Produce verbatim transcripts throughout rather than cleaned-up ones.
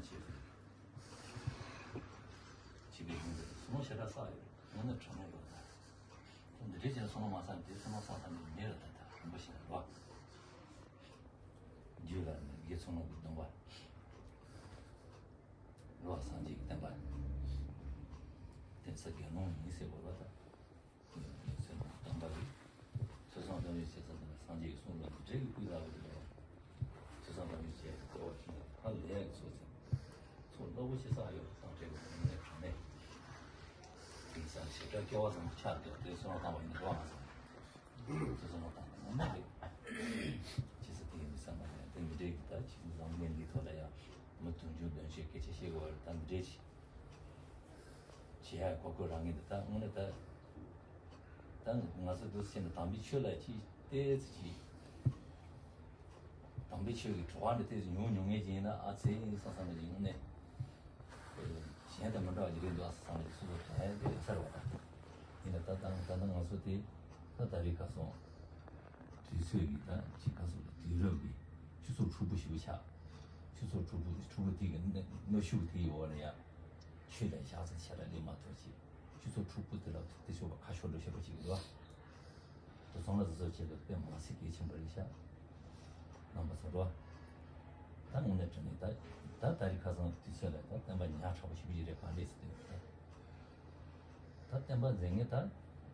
བྱེད་པའི་ཡིན་ཏེ་བསམ་བློ་ཞེ་དྲག་བསགས་ཡོད། དངོས་གནས་དྲང་གནས་ཡོད་ད། འདི་འདྲའི་ཅན་བསམ་བློ་མ་བསགས་དེ་བསམ་བློ་བསགས་ཐབས་མེད་ལ་ད་ད་རིམ་པ་ཞིག་ལ་རོ། རྒྱུད་ལ་ནི་དགེ་ཚུལ་སློང་གི་སྡོམ་པ། རོ། སངས་རྒྱས་ཀྱི་བསྟན་པ། དེ་ཚེ་དགེ་སློང་ཡིན་ཟེར་བ་ལ་ད། དམ་པ་རེད། ཐོས་བསམ་དམ་པའི་ཆེ་ས་དང་སངས་རྒྱས་ཀྱི་གསུང་ལ་འདི་འདྲའི་ཀུན་ལ་བར་དུ་ཐོས་བསམ་དམ་པའི་ཆེ་གཙོ་བོ་ཆེ་ཧ་ལས་ཀྱི་ཚོགས་ཚེ་ཚོགས་རླབས་པོ་ཆེ་བསགས་ཡོད་དང་འབྲེལ་བའི་ངོ་ནས་དྲང་གནས་དེང་སང་ཞེ་དྲག་སྐལ་བ་བཟང་པོ་ཆགས་འདུག་དེ་བསམ་བློ་བཏང་བ་ཡིན་ན་རོགས་ང་ཚོ་དེ་བསམ་བློ་བཏང་ན་ངོ་མ་རེད། ཅི་ཟེར་དེ་ཡིན་བསམ་པ་ནས་དེ་འདི་འདྲའི་གི་ད་ཅི་བཟང་ངན་འདི་ཐོག་ལ་ཡང་མི་དུང་ཕྱུར་བདུན་ཕྱུར་སྐད་ཆ་བཤད་དགོས་པ་རེད། ད་འདི་འདྲའི་ཅི། བྱེད་ཡ་གོ་སྐབས་རག་ངེས་འདུག་ད་དངོས་གནས་ད་ད་ང་ཚོ་འདུག་སེ་བྱས་ན་དམ་པའི་ཆོས་ལ་ཅིག་ཏོག་ཙམ་ཅིག་དམ་པའི་ཆོས་ཀྱི་བྲོ་བ་འདི་ཏོག་ཙམ་ཉུང་ཉུང་ངེས་ཀྱི་ཡིན་ན་ཨ་ཙི་བསམ་བསམ་ནས་ཅིག་དངོས་གནས་གཞན་དང་མི་འདྲ་བ་ཅིག་རེད་འདུག་ཨ་བསམ་ནས་སོ་སོ་དྲན་ཡ་དེ་ཡོད་ས་རེད་བ། ད་ཡིན་ན་ད་ད་ད་ནི་ང་ཚོ་དེ་ད་ད་རེས་ཁ་སང་དུས་ཚོད་ཀྱི་ད་ཅིག་ཁ་སང་དུས་རབས་ཀྱི་ཆུ་ཚོད་དྲུག་པོ་ཞིག་པོ་ཆགས། ཆུ་ཚོད་དྲུག་པོ་དྲུག་པོ་དེ་གི་གནོན་ཤུགས་དེ་ཡི་འོག་ལ་ཡ། ཆོས་ལ་ཞག་ཚི་ཆ་ལ་ལས་མ་ཐོག་ཅིག་ཆུ་ཚོད་དྲུག་པོ་དེ་ལ་དེ་ཆོག་པ་ཁ་ཤོར་འགྲོ་ཤེས་པ་ཅིག་ཡོད། དེ་ཚང་ལ་བཟོ་བྱེད་དུ་དཔེ་མ་སྲིད་གལ་ཆེན་པོ་རེད་ཤག་རྣམ་པ་ཚོ་འགྲོ། ད་དངོས་གནས་དྲང་གནས་ད་ད་ད་རེས་ཁ་སང་དུས་ཚོད་ལ་ད་བསྟན་པ་ཉག་ཕྲ་བོ་ཞིག་པོ་ཅིག་རེད་གང་རེད་ཟེར་དུས་ད། ད་བསྟན་པ་འཛིན་མཁན་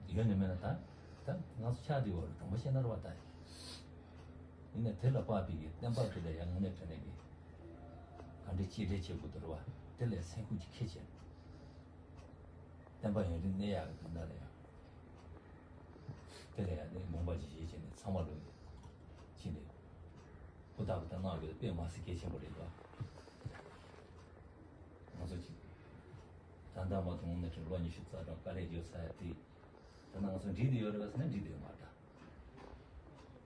ད་ཡོད་ནི་མེད་ན་ད་ད་ང་ཚོ་ཆགས་བསྡད་ཡོད་རེད། དྲང་པོ་བཤད་ན་རེད་བ། ད་ཡིན་ན་དེ་ལ་དཔག་པའི་གི་བསྟན་པ་དེ་ལ་ཡང་དངོས་གནས་དྲང་གནས་གི་ག་འདྲའི་གཅེས་སྤྲས་བྱེད་དགོས་འདུག་རེད་བ། དེ་ལ་སེམས་ཁུར་གྱིས་ཁྱེར་བྱས། བསྟན་པ་ཡུན་རིང་གནས་ཡག་གི་དོན་དག་ལ་ཡང་། དེ་ལ་ཡང་ནི་དགོངས་པ་ཇི་བཞེས་བྱས་ནས་ཚང་མ་ལོ་ཡི་ཕྱི་ནས་ཧུར་ཐག་ཧུར་ཐག་གནང་དགོས་དཔེ་མ་སྲིད་གལ་ཆེན་པོ་རེད་དོ། ང་ཚོ་གཅིག་ད་ལྟ་མ་ཐོན་ནས་ལོ་ཉི་ཤུ་རྩ་གྲངས་དཀའ་ལས་བརྒྱབ་ཚར་ཡ་དེ། ད་ནང་ང་ཚོ་འགྲིག་བསྡད་ཡོད་རེད་པ་ཟེར་ན་འགྲིག་བསྡད་ཡོད་མ་རེད་ད།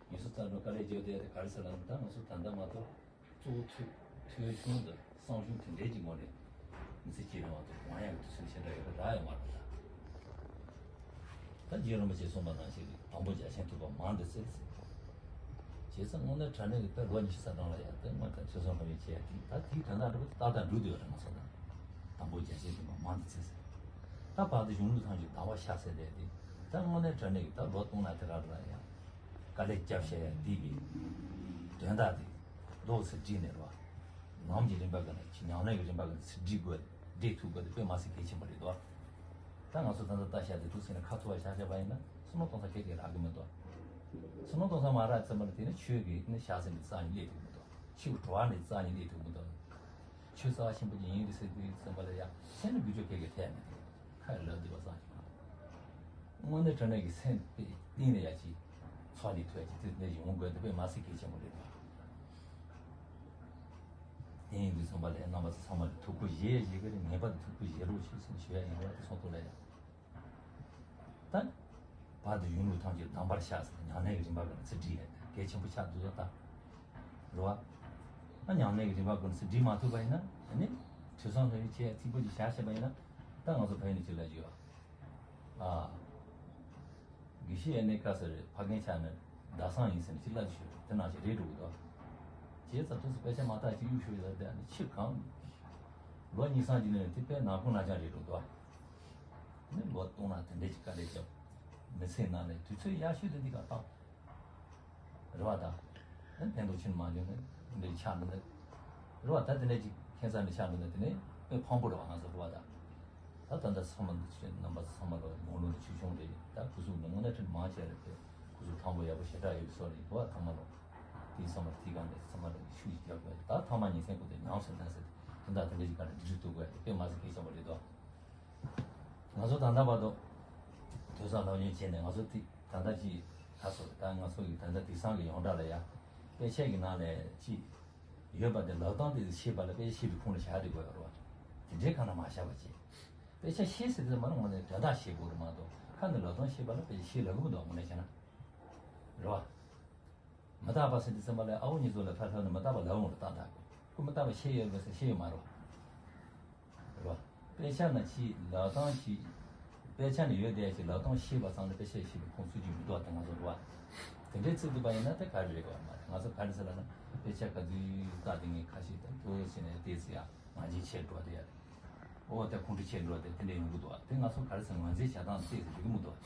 ཉི་ཤུ་རྩ་གྲངས་དཀའ་ལས་བརྒྱབ་བསྡད་ཡ་དེ་ག་རེ་ཟེར་ལབ་ན་ད་ང་ཚོ་ད་ལྟ་མ་གཏོགས། གཙོ་བོ་ཐོས་ཐོས་བྱུང་དང་གསང་བྱུང་དེ་འདྲའི་གྱི་ངོ་ནས་མི་ཚེ་སྐྱེལ་རིང་བ་དང་དགོངས་ཡག་གི་དུས་ཚོད་ཞེ་དྲག་ཡོད་པ་རག་ཡོད་མ་རེད་ད། ད་རྗེ་རིན་པོ་ཆེས་གསུངས་པ་ནང་བཞིན་རེད། དང་པོ་རྒྱ་ཆེན་ཐོས་པ་མང་དུ་བཙལ་ཟེར། བྱས་ཙང་དངོས་གནས་དྲང་གནས་ཀྱི་དཔེ་ལོ་ཉི་ཤུ་རྩ་གྲངས་ལ་ཡང་དེ་སྔོན་དང་ཆོས་སྲུང་ལྷ་མོས་བྱས་ཏེ་ད་དེའི་དོན་དག་འདྲ་པོ་ཏག་ཏག་འགྲུབ་བསྡད་ཡོད་རེད། ང་ཚོ་དང་དང་པོ་རྒྱ་ཆེན་ཐོས་པ་མང་དུ་བཙལ་ཟེར། ད་བར་དུ་གཞུང་ལུགས་ཐམས་ཅད་དང་བ་ཤ་ཟེར་ལས་དེ་ད་དངོས་གནས་དྲང་གནས་ཀྱི་ད་ལོ་སྟོང་ལ་དེ་རག་ལ་ཡང་དཀའ་ལས་བརྒྱབ་བཞག་ཡ་འདི་གི་དོན་དག་དེ་ཏོག་ཙམ་བསྒྲིགས་ནས་རོ། ནམ་གྱི་རིམ་པ་གི་ནས་ཉམས་ལེན་གྱི་རིམ་པ་གི་ནས་ཚིག་སྒྲིག་དགོས་སྒྲིག་ཐུབ་དགོས་དེ་དཔེ་མ་སྲིད་གལ་ཆེན་པོ་རེད་དོ། ད་ང་ཚོ་ད་ལྟ་ལྟ་བྱ་དེ་འདུག་ཟེར་ནས་ཁ་ཐུ་བ་བཞག་བྱས་པ་ཡིན་ན་བསམ་བློ་གཏོང་ས་གལ་ཆེ་རག་གི་མི་འདུག་བསམ་བློ་གཏོང་ས་མ་རག་ཙམ་པ་ལ་དེ་ནི་ཆོས་ཀྱི་ནི་བཞག་ཟིན་པའི་རྩ་ནས་སླེབས་ཐུབ་མི་འདུག་ཆོས་ཀྱི་བྲོ་བ་ནི་རྩ་ནས་སླེབས་ཐུབ་མི་འདུག་ཆོས་རྩ་བ་ཆེན་པོ་ཅིག་ཡིན་རེད་ཟེར་དུས་ཙམ་པ་ལ་ཡང་སེམས་ནི་འགུལ་སྐྱོད་གལ་གལ་ཐེབས་མི་འདུག་ཁ་ཡི་ལབ་འདུག་པ་སང་ཞིག་དངོས་གནས་དྲང་གནས་ཀྱི་སེམས་དཔེ་གཏིང་ནས་ཡ་གཅིག་ཚོགས་ལས་ཐོས་ཀྱི་དེ་འདྲ་ཡོང་དགོས་དེ་དཔེ་མ་སྲིད་གལ་ཆེན་པོ་རེད་དོ། དེ་ཡིན་དུས་ཙམ་པ་ལ་རྣམ་པ་ཚོ་ཚང་མ་ལ་ཐུགས་ཁུར་བཞེས་བཞེས་ཀྱི་རེད། ངེས་པར་དུ་ཐུགས་ཁུར་བཞེས་རོགས་ཞེས་ཟེར་ནས་ཞུ་ཡ་ཡིན་རོགས་དེ་སོང་ཐུགས་ལ་ཡ། ད་བར་དུ་གཞུང་ལུགས་ཐམས་ཅད་དམ་པར་བཞག་ཟེར་ཉམས་ལེན་གྱི་རིམ་པ་ཀུན་ཚུར་སྒྲིག་ཡ་གལ་ཆེན་པོ་ཆགས་འདུག་ད། རེད་བ། ད་ཉམས་ལེན་གྱི་རིམ་པ་ཀུན་ཚུར་སྒྲིག་མ་ཐུབ་པ་ཡིན་ན་ཨ་ནི་ཐོས་བསམ་སློབ་གཉེར་བྱེད་ཡ་ཚིག་པོ་ཅིག་བཞག་བྱས་པ་ཡིན་ན་ད་ང་ཚོ་བོད་ནས་ཅིག་ལ་བརྗོད་ཨ། དགེ་བཤེས་ཨ་ནེ་ཀ་ཟེར་ཕ་རྒན་ཆགས་ནས་ཟླ་གསང་ཡིན་ཟེར་ནས་ཅིག་ལབ་ཀྱི་ཤོད་དེ་ནང་བཞིན་རེད་འགྲོ་གི་འདུག་བྱས་ཙང་དུས་སུ་དཔེ་ཆ་མ་བལྟས་ཅིག་གཡུག་ཤོད་ཡོད་ལ་དེ་ཨ་ནི་ཕྱིར་གང་། ལོ་གཉིས་གསུམ་གྱི་ནང་ནས་དེ་དཔེ་ནག་ཁུང་ནག་ཅང་རེད་འགྲོ་གི་འདུག་ནི་ལོ་སྟོང་ན་དེ་འདྲས་ཀྱི་དཀའ་ལས་བརྒྱབ། མི་ཚེའི་ནང་ནས་དུས་ཚོད་ཡག་ཤོས་དེ་འདི་ག་བཏང་། རེད་བ་ད། ཨ་ཕན་ཐོགས་ཆེན་མ་འཇོག་ནས་འདི་འདྲས་ཆགས་འདུག་ནས། རེད་བ་ད་དེ་འདྲས་ཀྱི་ཁྱད་མཚར་ནས་ཆགས་འདུག་ནས་དེ་ནས་དཔེ་ཕངས་པོ་རེད་བ་ང་ཚོ་རེད་བ་ད། ད་ད་ལྟ་ཚང་མ་འདི་ཚོ་རྣམ་པ་ཚང་མ་ལོ་དགུང་ལོ་འདི་ཆུང་ཆུང་རེད་ད་སྐུ་གཟུགས་འདི་དངོས་གནས་དྲིན་མང་ཆེ་རེད་དེ་སྐུ་གཟུགས་ཐང་པོ་ཡག་པོ་ཞེ་དྲག་ཡོད་བཟོ་རེད་བ་ཐང་མ་ལོ། དེའི་ཚང་མ་དེའི་སྒང་ནས་ཚང་མ་ལོ་ཤུགས་ཀྱིས་རྒྱག་དགོས་ད་ཐང་མ་ཉིན་མཚན་ཀུན་ཏུ་ཉམས་སུ་ལེན་ཟེར་དེ་འདྲ་དེ་འདྲས་ཀྱི་སྒང་ནས་འདི་འདྲས་གཏུག་དགོས་དེ་དཔེ་མ་ཟད་གལ་ཆེན་པོ་རེད་དོ། ང་ཚོ་ད་ལྟ་བར་དུ་ཐོས་བསམ་སློབ་གཉེར་བྱས་ནས་ང་ཚོ་ཏི་ད་ལྟ་ཅིག་ད་སོ་ད་ང་ཚོ་གི་ད་ལྟ་དེང་སང་གི་ཡོངས་གྲགས་ལ་ཡ་དཔེ་ཆ་གི་ནང་ལ་ཅིག་ཡོད་པ་དེ་ལག་རྡང་དེ་ཤེས་པ་ལ་དཔེ་ཆ་ཤེས་པའི་ཁུངས་ལ་བཞག་བསྡད་དགོས་ཡོད་རེད་བ། དེ་འདྲའི་ཁ་ན་མ་བཞག་པ་ཅིག་དཔེ་ཆ་ཤེས་ཟེར་དུས་མ་ནི་ངོ་ནས་དོན་དག་ཤེས་དགོས་རེད་མ་གཏོགས་ཁ་ནས་ལག་རྡང་ཤེས་པ་ལ་དཔེ་ཆ་ཤེས་ལབ་གི་མི་འདུག་ངོ་ནས་བྱས་ན་རེད་བ། མི་རྟག་པ་ཟེར་དུས་ཙམ་པ་ལ་ཨ་བོ་གཉིས་ཚོ་ལ་ཕར་ལྷོད་ནས་མི་རྟག་པ་ལབ་འོང་རེད་ཏག་ཏག་གི། ཁོ་མི་རྟག་པ་ཤེས་ཡོད་པ་ཟེར་ཤེས་ཡོད་མ་རེད་བ། རེད་བ། དཔེ་ཆ་ན་ཅིག་ལབ་སྟངས་ཅིག་དཔེ་ཆ་ནས་ཡོད་བསྡད་ཡ་ཅིག་ལབ་སྟངས་ཤེས་པ་ཙམ་ལ་དཔེ་ཆ་ཤེས་པའི་ཁུངས་ཚུད་ཀྱི་མི་འདུག་བ་དེ་ང་ཚོ་རེད་བ། དེ་འདྲའི་ཚིག་འདུག་པ་ཡིན་ན་དེ་ག་རེ་རེད་གོ་མ་རེད་ང་ཚོ་ག་རེ་ཟེར་ལབ་ན་དཔེ་ཆ་ག་དུས་ལྟ་དེ་ངས་ཁ་ཤས་དང་ཐུག་ཟེར་ནས་བལྟས་ཟེར་ཡ། ང་རྒྱལ་ཆེ་འགྲོ་དེ་ཡ། ཨོ་དེ་ཁོང་ཁྲོ་ཆེ་འགྲོ་དེ་དེ་འདྲ་ཡོང་གི་འདུག་དེ་ང་ཚོ་ག་རེ་ཟེར་ངོས་འཛིན་བྱ་སྟངས་ཏོག་ཙམ་འགྲིག་གི་མི་འདུག་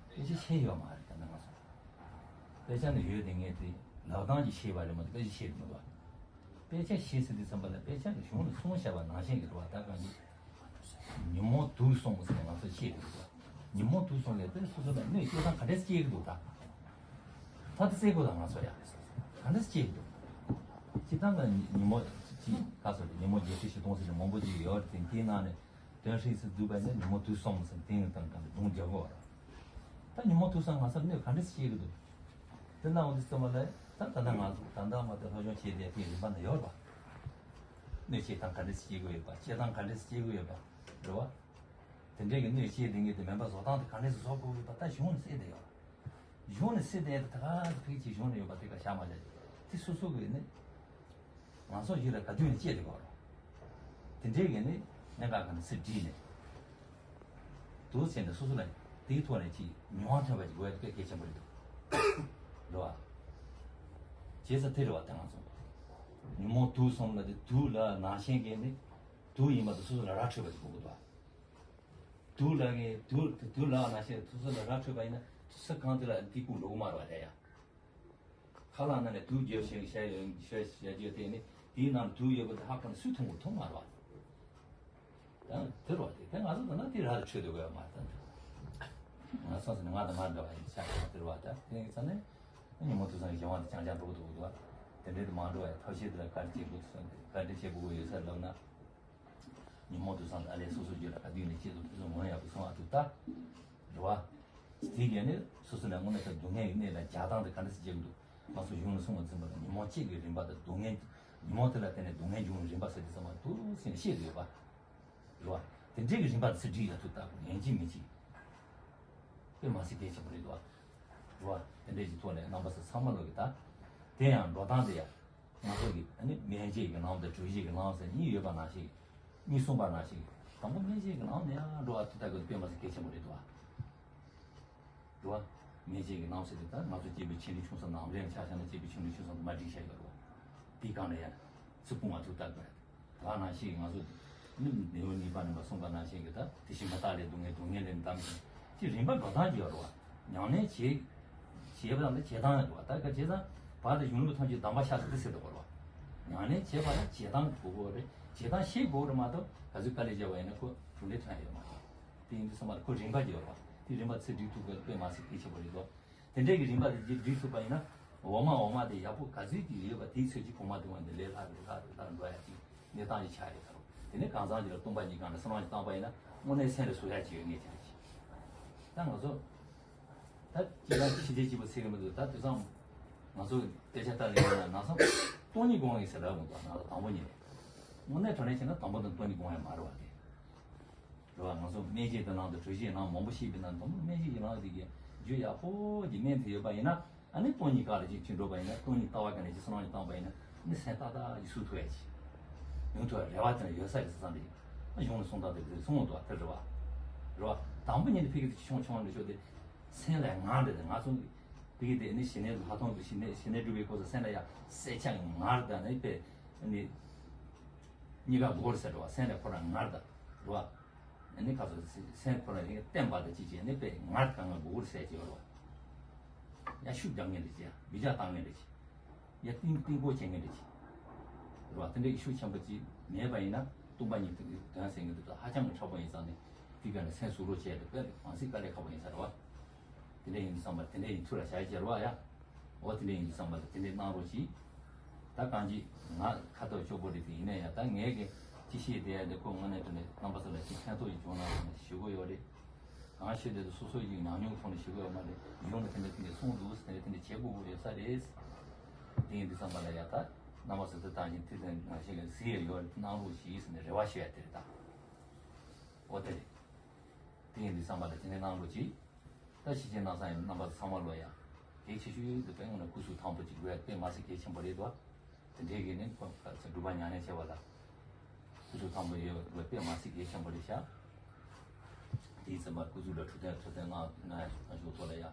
དཔེ་ཆ་ཤེས་ཡོད་མ་རེད། ད་ནི་ང་ཚོ་དཔེ་ཆ་ནི་ཡོད་དེ་ངས་དེ་ལབ་སྟངས་ཀྱི་ཤེས་པ་རེད་མ་གཏོགས་དཔེ་ཆ་ཤེས་ཀྱི་མི་འདུག་དཔེ་ཆ་ཤེས་ཟིན་དུས་ཙམ་པ་ལ་དཔེ་ཆ་གི་གཞུང་ནས་གསུངས་བཞག་པ་ནང་བཞིན་གྱི་འགྲོ་བ་ད་གང་གི་ཉིན་མོ་དུག་སོང་ཟེར་ནས་ང་ཚོ་ཤེས་ཀྱི་འདུག་ཉིན་མོ་དུག་སོང་ལས་དེ་སོ་སོ་ལ་གནོད་སྐྱེལ་སྟངས་ག་འདྲས་སྐྱེལ་གྱི་འདུག་ད་ད་དེ་སེ་གོ་ད་ང་ཚོ་ཡ་ག་འདྲས་སྐྱེལ་གྱི་འདུག་སྤྱི་བཏང་གི་ཉིན་མོ་གཅིག་ག་སོ་རེད། ཉིན་མོ་བརྒྱད་ཁྲི་བཞི་སྟོང་ཟེར་ནས་མང་པོ་ཅིག་ཡོད་རེད། དེ་དེའི་ནང་ནས་དོན་ཧྲིལ་སུ་བསྡུས་པ་ནི་ཉིན་མོ་དུག་སོང་ཟེར་དེ་ནས་དང་དང་སྒྲུང་རྒྱག་གོ་ར། ད་ཉིན་མོ་དུག་སོང་ང་ཚོར་གནོད་ག་འདྲས་སྐྱེལ་གྱི་འདུག་དེ་ན་འོང་དུས་ཙམ་པ་ལ་ད་ད་ལྟ་ང་ཚོ་ད་ལྟ་མ་ད་སློབ་སྦྱོང་བྱས་ཏེ་དེའི་རིམ་པ་ན་ཡོད་རེད་པ། གནོད་བྱེད་སྟངས་ག་འདྲས་སྐྱེལ་གྱི་ཡོད་པ། བྱེད་སྟངས་ག་འདྲས་སྐྱེལ་གྱི་ཡོད་པ་རེད་བ། དེ་འདྲའི་གི་གནོད་བྱེད་དེ་ངེས་དེ་མེད་པ་བཟོ་སྟངས་དེ་ག་འདྲས་སུ་བཟོ་དགོས་ཡོད་པ་ད་གཞུང་ནས་གསལ་བསྡད་ཡོད། གཞུང་ནས་གསལ་བསྡད་ཡོད་ད་ག་ཕིག་ཅིག་གཞུང་ནས་ཡོད་པ་དེ་ག་བཞག་མ་བྱ་དེ་སོ་སོ་གི་ནི་ང་ཚོ་ཡུལ་ལ་ག་དུས་ནས་སྐྱེས་དེ་གོ་རོ། དེ་འདྲའི་གི་ནི་གནད་འགག་ག་ནས་སུ་བྲིས་ནས་དུ་ཟེར་ནས་སོ་སོ་ལ་དེའི་ཐོག་ནས་ཅིག་མྱོང་བ་ཐོན་པ་ཅིག་དགོས་ཡ་དེ་ག་གལ་ཆེན་པོ་རེད་འདུག་རེད་བ། བྱས་ཙང་དེ་རེད་བ་ད་ང་ཚོ་ཉིན་མོ་དུག་སོང་ལ་དེ་དུག་ལ་ནང་ཞེན་གི་ནི་དུག་ཡིན་པ་དེ་སོ་སོ་ལ་ར་འཕྲོད་པ་ཅིག་དགོས་ཀྱི་འདུག་བ། དུག་ལ་ངས་དུག་དུག་ལ་ནང་ཞེན་སོ་སོ་ལ་ར་འཕྲོད་པ་ཡིན་ན་སུ་གང་དེ་ལ་འདི་ཀུན་འགྲོ་གི་མ་རེད་བ་རེད་ཡ། ཁ་ལག་ནང་ནས་དུག་རྒྱབ་བཞག་བཞག་བཞག་རྒྱུ་དེ་ནི་དེའི་ནང་དུག་ཡོད་པ་དེ་ཧ་གོ་ནས་སུས་མཐོང་གི་མཐོང་མ་རེད་བ། ད་དེ་རེད་བ་དེ་དེ་ང་ཚོ་ད་ན་དེ་ར་ལ་འཕྲོད་དེ་དགོས་ཡ་མ་རེད་ད། ང་སོང་ཟིན་ང་དང་མ་འདྲ་བ་ཡིན་ཆགས་ཡོད་དེ་རེད་བ་ད་དེ་ཡིན་ཙང་ནས་ཉིན་མོ་དུས་སང་གི་གཞན་དབང་དུ་ཅང་ཅང་འགྲོ་གི་འདུག་འདུག་བ། དེ་འདྲའི་དུ་མ་འགྲོ་བ་ཡ་ཐབས་ཤེས་དེ་ལ་ག་རེ་བྱེད་དགོས་སོང་ག་རེ་བྱེད་དགོས་ཡོད་ས་ལབ་ན། ཉིན་མོ་དུས་སང་ཨ་ལས་སོ་སོ་རྒྱུད་ལ་ག་དུས་ནས་སྐྱེས་སོ་དུས་སང་ངོ་ཡག་པོ་སོང་ཨ་ཐུག་ད། རེད་བ། དེ་གས་ནི་སོ་སོ་ལ་དངོས་གནས་ཀྱི་སྡུག་བསྔལ་གྱི་གནས་ལ་རྒྱག་སྟངས་དེ་ག་འདྲ་སེ་བྱེད་ཀྱི་འདུག་ང་ཚོ་གཞུང་ནས་གསུངས་པ་འཛིན་པ་ལ་ཉིན་མོ་གཅིག་གི་རིམ་པ་དང་སྡུག་བསྔལ། ཉིན་མོ་དེ་ལ་བརྟེན་ནས་སྡུག་བསྔལ་འབྱུང་བའི་རིམ་པ་ཟེར་དུས་ཙམ་པ་དུ་ཟིན་ཤེས་དགོས་པ། རེད་བ། དེ་འདྲའི་གི་རིམ་པ་དེ་ཚོ་བསྒྲིགས་ཡ་ཐུག་ད་ཡིན་གཅིག་མིན་གཅིག་དཔེ་མ་སྲིད་གལ་ཆེན་པོ་རེད་འདུག་བ། རེད་བ། དེ་འདྲའི་གི་ཐོག་ནས་རྣམ་པ་ཚོ་ཚང་མ་ལོག་གི་ད། དེ་ཡང་འགྲོ་སྟངས་དེ་ཡ། ང་ཚོ་གི་ཨ་ནི་སྨན་བྱེད་ཀྱི་ལམ་དང་གྲོལ་བྱེད་ཀྱི་ལམ་ཟེར་གཉིས་ཡོད་པ་ནང་བཞིན། གཉིས་གསུངས་པ་ནང་བཞིན། དང་པོ་སྨན་བྱེད་ཀྱི་ལམ་ནས་ཡང་འགྲོ་བ་དེ་ལྟ་དགོས་དཔེ་མ་སྲིད་གལ་ཆེན་པོ་རེད་འདུག་བ། འགྲོ་བ། སྨན་བྱེད་ཀྱི་ལམ་ཟེར་དུས་ད་ང་ཚོ་སྐྱེས་བུ་ཆེ་འབྲིང་ཆུང་གསུམ་ནང་རེ་ཆ་བཞག་ན་སྐྱེས་བུ་ཆེ་འབྲིང་ཆུང་གསུམ་དུ་མ་བསྒྲིགས་བྱ་ཡོད་རེད་བ། དེའི་སྒང་ནས་ཡང་ཚུར་སྤུངས་མ་ཐུབ་ལྟ་དགོས། ད་ནང་བཞིན་ང་ཚོ་ནི་ནེའུ་གཉིས་པ་ནས་མ་གསུངས་པ་ནང་བཞིན་གྱི་ད་དེ་བཞིན་མི་རྟག་ལས་སྡུག་བསྔལ་སྡུག་བསྔལ་ལས་འདམ་ཞིང་ཅི་རིམ་པ་འགྲོ་སྟངས་ཀྱི་ཡོད་རེད་བ། ཉམས་ལེན་བྱེད། བྱེད་པ་དང་བྱེད་སྟངས་ཡོད་རེད་བ། ད་ག་བྱས་ཙང་བར་དུ་གཞུང་ལུགས་ཐམས་ཅད་གདམས་པ་ཤ་ཚ་དེ་ཟེར་དུ་གོ་རེད་བ། ཉམས་ལེན་བྱེད་པ་ལ་བྱེད་སྟངས་དགོས་གོ་རེད། བྱེད་སྟངས་ཤེས་དགོས་རེད་མ་གཏོགས་ག་ཚོད་དཀའ་ལས་བརྒྱབ་པ་ཡིན་ན་ཁོ་གྲུབ་འབྲས་ཐོན་ཡ་ཡོད་མ་རེད། དེ་ཡིན་དུས་ཙམ་པ་ལ་ཁོ་རིམ་པ་ཅིག་ཡོད་རེད་བ། དེ་རིམ་པ་ཚུར་སྒྲིག་ཐུབ་དགོས་དཔེ་མ་སྲིད་གལ་ཆེན་པོ་རེད་དོ། དེ་འདྲའི་གི་རིམ་པ་དེ་རྒྱུད་སྒྲིག་ཐུབ་པ་ཡིན་ན། འོ་མ་འོ་མ་དེ་ཡག་པོ་ག་ཚོད་ཅིག་ཡོད་པ་དེའི་ཚོད་ཀྱིས་གོང་མ་དེ་བ་འདི་ལས་ལྷག་རེ་ལྷག་རེ་ལྷག་འགྲོ་ཡ་ཅིག་གནས་སྟངས་ཅིག་ཆགས་རེད་ད་རུང་། དེ་ནས་གང་ཚང་ཅིག་ལ་སྟོང་པ་ཉིད་སྒང་ལ་བསམ་བློ་ཅིག་བཏང་པ་ཡིན་ན་དངོས་གནས་སེམས་ལ་ཟུག་ཡ་ཅིག་ཡོད་ངེས་ཅིག་རེད་ཅིག་ད་ང་ཚོ། ད་སྤྱིར་བཏང་ཕྱི་རྒྱལ་སྐྱིད་པོ་ཚེ་གི་མི་འདུག་ད་དུས་སང་། ང་ཚོ་སྐད་ཆ་ལྟ་ལེ་ཡིན་ན་ན་སང་སྟོང་ཉིད་སྒོམ་ཡིན་ཟེར་ལབ་འོང་ད་ང་ཚོ་དང་པོ་ཉིད་རེད། དངོས་གནས་དྲང་གནས་བྱས་ན་དང་པོ་དང་སྟོང་ཉིད་སྒོམ་ཡ་མ་རེད་བ་དེ། རེད་བ། ང་ཚོ་སྨན་བྱེད་དེ་ནང་དུ་གྲོལ་བྱེད་ནང་མང་པོ་ཤེས་པའི་ནང་དུ་སྨན་བྱེད་ཀྱི་ནང་དེ་གའི་རྒྱུ་ཡག་པོ་གྱི་སྨན་དེ་ཡོད་པ་ཡིན་ན་ཨ་ནི་སྟོང་ཉིད་ག་ལ་ཅིག་ཅིག་འགྲོ་བ་ཡིན་ན་སྟོང་ཉིད་ལྟ་བ་ག་ནས་ཅིག་བསམ་བློ་ཅིག་བཏང་པ་ཡིན་ན་ཨ་ནི་སེམས་ཏག་ཏག་ཅིག་སུ་ཐུབ་ཡ་ཅིག་ཡོང་ཐུབ་ཡ་རེ་བ་དེ་ཡོད་ས་རེད་ཟེར་ཙང་རེད། ཨ་གཞུང་ནས་གསུངས་སྟངས་དེ་རེད་གསུངས་འདུག་བ་དེ་རེད་བ། རེད་བ། དང་པོ་ཉིད་ནས་ཕ་གི་དེ་ཆུང་ཆུང་རེད་ཤོག་དེ་སེམས་ལ་ངར་འདྲ་དེ་ང་ཚོ་ཕ་གི་དེ་ནི་ཞི་གནས་ལྷག་མཐོང་དུ་ཞི་གནས་ཞི་གནས་སྒྲུབ་པའི་སྐབས་སུ་སེམས་ལ་ཡ་སེམས་ཆགས་ངར་དང་ནི་དཔེ་ནི་གཉིས་ཀ་སྒོར་ཟེར་འགྲོ་བ་སེམས་ལ་ཁོ་རང་ངར་དང་འགྲོ་བ། ནི་ཁ་སོ་སེམས་ཁོ་རང་ཡིན་བརྟན་པ་དང་ཅི་བྱས་ནི་དཔེ་ངར་དང་ངར་སྒོར་ཟེར་གྱི་ཡོད་རེད་བ། ཡ་ཤུགས་རྒྱག་ངེས་རེད་ཅེ་ཡ་མི་རྒྱག་བཏང་ངེས་རེད་ཅེ། ཡ་གཏིང་གཏིང་སྐོར་བྱེད་ངེས་རེད་ཅེ། རེད་བ། དེ་འདྲའི་ཤུགས་ཆེན་པོ་ཅིག་མེད་པ་ཡིན་ན་སྟོང་པ་ཉིད་དུ་དོན་ཟེར་ངེས་འདུག་ཧ་ཅང་གི་ཕྲག་པོ་ཡིན་ཙང་ནི་དེ་ག་ནས་སེམས་ཟུག་རོགས་བྱས་ཏེ་དཔེ་མང་སྲིད་དཀའ་ལས་ཁག་པོ་ཡིན་ས་རེད་བ། དེ་འདྲ་ཡིན་དུས་བསམ་པ་དེ་འདྲ་ཡིན་ཐུགས་ལ་བཞག་ཡ་ཅེ་རེད་བ་ཡ། འོ་དེ་འདྲ་ཡིན་དུས་བསམ་པ་ལ་དེ་འདྲ་གནང་རོགས་གྱིས། ད་གང་ཅི་ང་ཁ་ཐོག་སྐྱོ་པོ་རེད་དེ་ཡིན་ན་ཡང་ད་ངས་གི་ཅི་ཤེས་དེ་ཡ་དེ་ཁོ་དངོས་གནས་དྲང་གནས་རྣམ་པ་ཚོ་ལ་ཅི་ཕན་ཐོགས་ཀྱི་བྱུང་ན་ཞུ་གི་ཡོད་རེད། གང་ཤེས་དེ་ཚོ་སོ་སོ་ཡི་ཉམས་མྱོང་གི་ཐོག་ནས་ཞུ་གི་ཡོད་མ་རེད། གཞུང་ལ་དེ་འདྲ་དེ་འདྲ་གསུངས་འདུག་དེ་འདྲ་དེ་འདྲ་བྱེད་དགོས་ཀྱི་ཡོད་ས་རེད། དེ་ཡིན་དུས་བསམ་པ་ལ་ཡ་ད་རྣམ་པ་ཚོ་དེ་དང་ཞིང་དེ་དང་ང་ཤེས་གི་ཟིག་ཡ་ཡོད་རེད་གནང་རོགས་གྱིས་ཟེར་ནས་རེ་བ་ཞུ་ཡ་དེ་རེད་ད། འོ་དེ་རེད། དེ་ཡིན་དུས་བསམ་པ་ལ་དེ་འདྲ་གནང་རོགས་གྱིས། ད་ཕྱི་རྒྱལ་ནང་ས་ཡིན་རྣམ་པ་ཚང་མ་ལོ་ཡ། གལ་ཆེ་ཤོས་དེ་དཔེ་ངོ་ན་སྐུ་གཟུགས་ཐང་པོ་ཅིག་དགོས་ཡ་དཔེ་མ་སྲིད་གལ་ཆེན་པོ་རེད་དོ། དེ་འདྲའི་གི་ནི་ཁོ་ཁ་ཚ་སྒྲུབ་པ་མྱ་ངན་བྱེད་པ་ལ། སྐུ་གཟུགས་ཐང་པོ་ཡོད་དགོས་དཔེ་མ་སྲིད་གལ་ཆེན་པོ་རེད་ཤག་དེའི་ཙམ་པ་སྐུ་གཟུགས་ལ་འཕྲོད་བསྟེན་འཕྲོད་བསྟེན་གནང་གནང་ཡ་གནང་ཤོག་ཐོག་ལ་ཡ།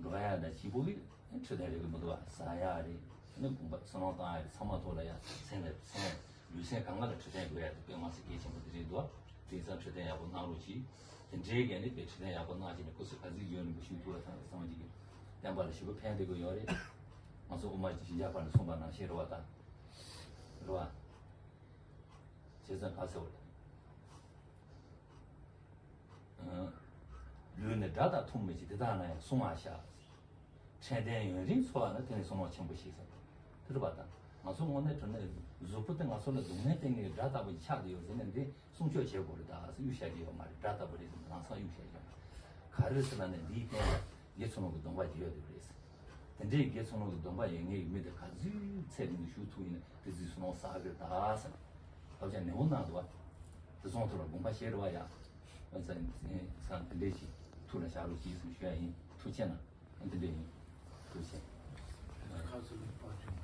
འགྲོ་ཡ་ད་ཞིག་པོ་གི་འཕྲོད་བསྟེན་རེད་གི་མི་འདུག་བ་ཟ་ཡ་རེད། ནི་དགོངས་པ་བསམ་བློ་བཏང་ཡ་རེད་ཚང་མ་ཐོག་ལ་ཡ་སེམས་ལ་སེམས། ལུས་སེམས་གང་ག་ལ་འཕྲོད་བསྟེན་དགོས་ཡ་དེ་དཔེ་མ་སྲིད་གལ་ཆེན་པོ་དེ་རེད་འདུག་དེ་ཙང་འཕྲོད་བསྟེན་ཡག་པོ་གནང་རོགས་གྱིས། དེ་འདྲའི་གལ་ནི་དཔེ་འཕྲོད་བསྟེན་ཡག་པོ་གནང་བྱས་ནས་སྐུ་ཚེ་ག་ཚོད་ཡོད་ནི་གི་ཤུགས་ཐུབ་ལ་ཐང་བསམ་གྱི་གི་བསྟན་པ་ལ་ཞེ་པོ་ཕན་བདེ་དགོས་ཡོད་རེད། ང་ཚོ་དབུ་མ་ཅིག་ཞི་འཇམ་དཔལ་ནས་གསུངས་པ་ནང་བཞིན་རེད་བ་ད། རེད་བ། བྱས་ཙང་ག་ཚོད་རེད། ལུས་ནི་དགྲ་དང་ཐུག་མི་བྱེད་དེ་དག་ན་ཡང་བསྲུང་བར་བྱ། འཕྲལ་བརྟན་ཡུན་རིང་འཚོ་བ་ནི་དེ་ནི་བསྲུང་བ་ཆེན་པོ་ཞིག་ཟེར། དེ་རེད་པ་དང་། ང་ཚོ་དངོས་གནས་དྲང་གནས་གཟུགས་པོ་དེ་ང་ཚོ་ལ་སྡུག་བསྔལ་སྟེར་མཁན་གྱི་དགྲ་ལྟ་བུ་ཞིག་ཆགས་བསྡད་ཡོད་ཟེར་ནས་འདི་སྲུང་སྐྱོབ་བྱེད་དགོས་རེད་ད་ཟེར་གཡུག་བཞག་གི་ཡོད་མ་རེད། དགྲ་ལྟ་བུ་རེད་ཟེར་ནས་ལམ་སང་གཡུག་བཞག་གི་ཡོད་མ་རེད། ག་རེ་ཟེར་ན་ནི་འདིའི་སྟེང་ལ་དགེ་ཚུལ་སློང་གི་སྡོམ་པ་དེ་ཡོད་དེ་རེད་ཟེར། དེ་འདྲའི་དགེ་ཚུལ་སློང་གི་སྡོམ་པ་ཡོད་མཁན་གྱི་མི་དེ་ག་ཚོད་ཚེ་རིང་དུ་བཞུགས་ཐུབ་ཡིན་ན་དེ་ཚོའི་བསོད་ནམས་བསགས་གི་རེད་ད་ཟེར། བབ་ཅག་ནེའུ་གནང་འདུག་བ། དེ་སོང་ཐུབ་ལ་དགོངས་པ་བཞེས་རེད་བ་ཡ། ཨ་ཙི། ས་དེ་འདྲས་ཅིག་ཐུགས་ལ་བཞག་རོགས་གྱིས་ཟེར་ཞུ་ཡ་ཡིན། ཐུགས་རྗེ་གནང་། ཨ་དེ་འདྲས་ཡིན། ཐུགས་རྗེ་ཆེ། ཁ་སང་ནས་པར་བྱུང་།